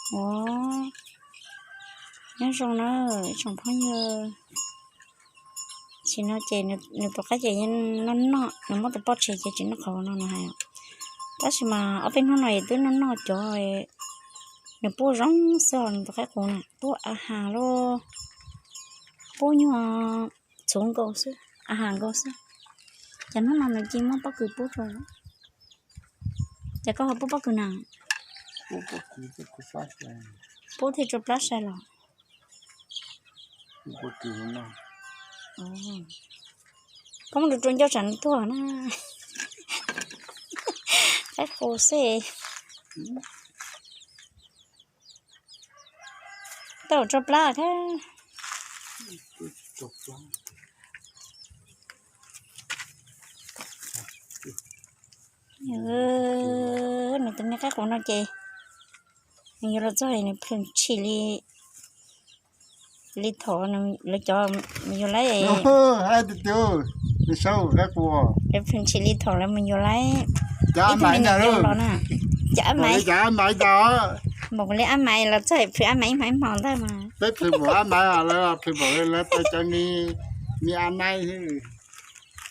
Ua, nyob zoo na ib tsoom phooj ywg. Tsis no ces nws tus qaib ces yeej noj noj, nws muab tus poj tseg ces tsis noj qhov no nws hais. Tab sis mas ob peb hnub no es twb noj noj cov nws pub zoo xwb os, nws tus qaib qus na pub a has lauj, pub nyuag txhuv nkaus xwb, a has nkaus xwb. Ces hnub no nws cia muab pob kws pub rau. Ces koj ho pub pob kws na? Pub thiaj tsuas plab sai los. Koj muab rau rau ncauj tsam nws tuag na. Qaib qus xwb. Tau tso plab thiab. Nws tus me qaib qus no ces nws yuav los txog nws plhws ntshis li, li thaum lawv cov mus yuav laib. Lawv plhws ntshis li thaum lawv mus yuav laib. Cov ab maiv los na, cov ab maiv, npaum li ab maiv los txog plhws ab maiv ib hmo ib hmo ntag mas. Peb plhws npaum ab maiv, lawv plhws npaum li lawv tau cov me ab maiv.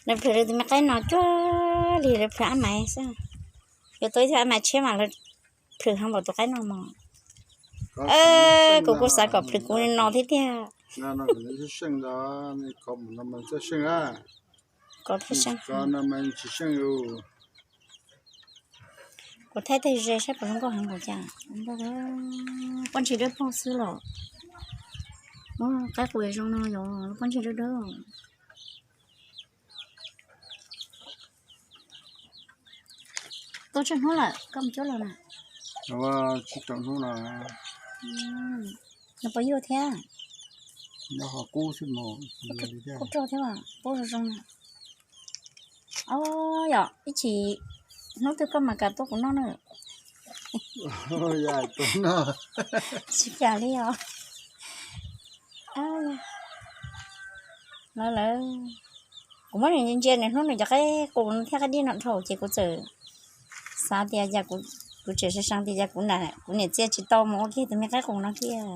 Lawv plhws lawv tus me qaib no cuag li lawv plhws ab maiv xwb. Yuav tau ib tug ab maiv tshiab mas lawv plhws heev npaum tus qaib no mog. Kuv kuj xav kom plhws kuv li no thiab tiag. Kov thiaj seej. Kuv thaij tag ze saib puas zoo nkauj heev npaum cas. Pob ntseg dawb paug xwb los. Qaib qus zoo no yog pob ntseg dawb dawb. Tuaj tsawg hnub lawm koj mus cuab los na? Tsis tau hnub no. Nws puas yuag thiab? Nyob qhov qub xwb mas. Qub rog thiab, qub zoo zoo. Ob yom, ib chim hnub twg koj mam kam tuaj kuv noj na. Tsis kam li os. Lawv, lawv, kuv muab nws ntsia nws hnub nws cov qaib qus thiab qaib dib no dhau ces kuv txawm xav tias yog kuv tseem sai sai tias yog kuv niam txiag tsis tau mus ua kiag tus me qaib qus no kiag.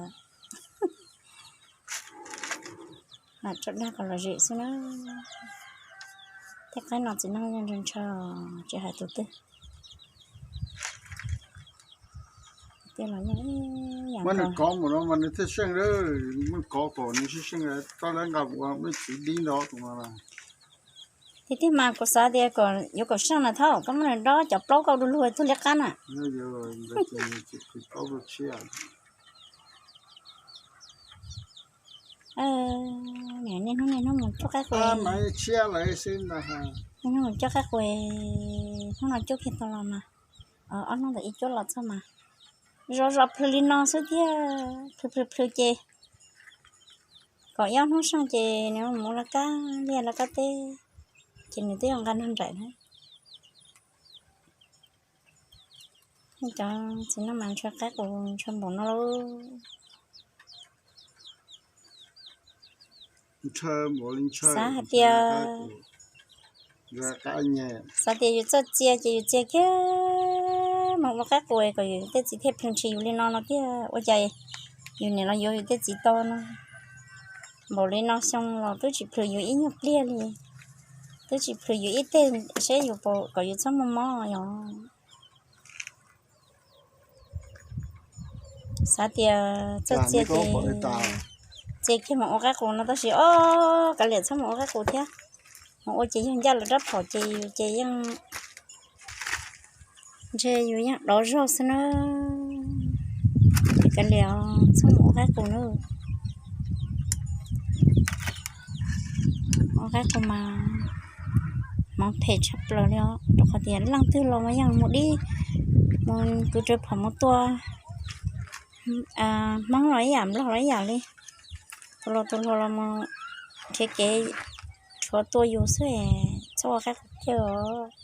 Lam tso dag kom lom zem xwb na. Tej qaib no txiv neej ntshaw ntshaw, tsis hais tus twg. Muab nws kov mus no mas nws thiaj seej, muab kov kom nws seej seej, tau lawv nqa mus ua me txiv dib nrov tus no. Tiag tiag mas kuv xav tias kom yuav kom seej na thaum koj muab nws dob cov plaub koj du lug tuag liab qab na. Niaj hnub niaj hnub mus cuab qaib qus, niaj hnub mus cuab qaib qus, hnub no cuab kiag tau los mas, ob hnub ntawm ib cuab los txog mas, zov zov plhws li no xwb thiab, plhws plhws plhws ces kom ib ob hnub seej ces nws mus lawv kab liaj lawv kab teb, ces nws twb yuav nqa nrog nraim na. Cov txiv neej mas ntshaw qaib qus ntshaw npaum no lauj. Xav hais tias, xav tias yus txawj txia ces yus txia kiag mus ua qaib qus kom yus tej txiv thiaj plhws ntshis yus li no no tiag. Ua cas yus niam los yuav yus tej txiv to no, npaum li no xyoo los twb tsis plhws yus ib nyuag pliag li, twb tsis plhws yus ib teg seb yus puas kom yus txhob muaj mob yom. Xav tias txawj txia ces txia kiag mus ua qaib qus no tab sis ob kav liam txhob mus ua qaib qus thiab. Mus ua ces yog ncaj lawv rab phom ces yus ces yeej ntshe yus yeej dov zog xwb na. Kav liam txhob mus ua qaib qus na. Ua qaib qus mas hmoov phem tshaj plaws li os, rau qhov tias leej twg los mas yeej mus dib, mus kwv rawv phom mus tua Hmoob los ib yam, Nplog los ib yam li. Tus laus tus hluas los mus nrhiav kev rhuav tua yus xwb, txhob ua qaib qus kiag os.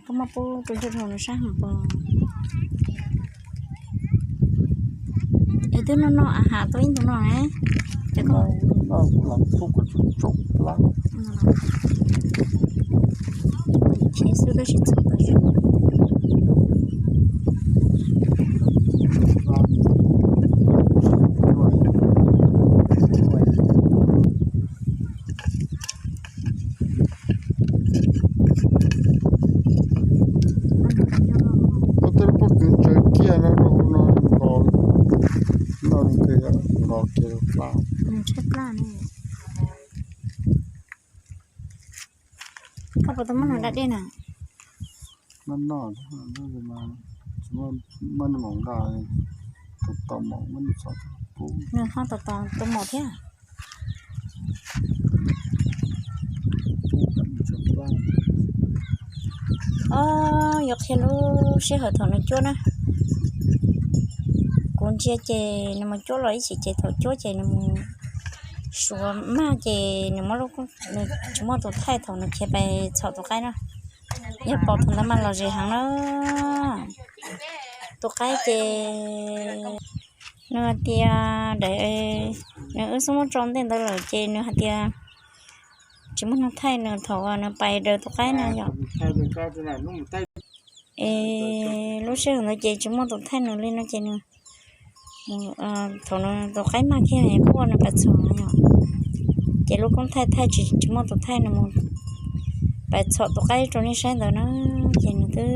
Koj muab pub rau ncauj rau nws saib hais tias, es twb noj noj a has tau ib ntus no ne, ces koj, xwb tab sis txhua tab sis Nws tshaib plab ne. Koj puas tau muab nws da dej na? Nws ho tau tau maum thiab. Ob, yuav qhia lub sij hawm thaum nws cuab na. Kuv ntsia ces nws mus cuab los ib chim ces thaum cuab ces nws mus suav maj ces nws muab lub, nws tsis muaj tus thaij thaum nws khiav pais txhom tus qaib na. Yog pom thaum ntawd mas lom zem heev na. Tus qaib ces nws hais tias daim, nws wb xub muab tso ntej ntawd lawm ces nws hais tias tsis muaj neeg thaij nws thaum nws pais daws tus qaib na yom. Es lub sij hawm ntawd ces tsis muaj tus thaij nws li no ces nws, thaum nws tus qaib mag kiag quaj nws pais txhom na yom. Ces lub koob thaij thaij tsis, tsis muaj tus thaij nws mus pais txhom tus qaib rau nej saib ntawd na. Ces nws twb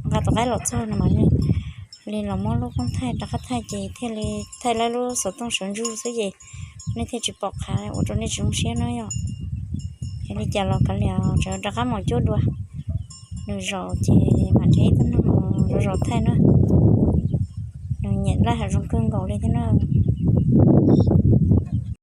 nqa tus qaib los txog no mas li los muab lub koob thaij rov qab thaij ces thiaj li thaij lawv lub xov tooj sawv ntsug xwb ces nej thiaj tsis pom qhav ua rau nej tsis zoo siab na yom. Yog li cas los kav liam, rov qab mus cuab dua. Nws zaum ces mam nrhiav ib tug neeg los zaum thaij na. Nws nyiam laj hav zoov kawg nkaus li thiab na.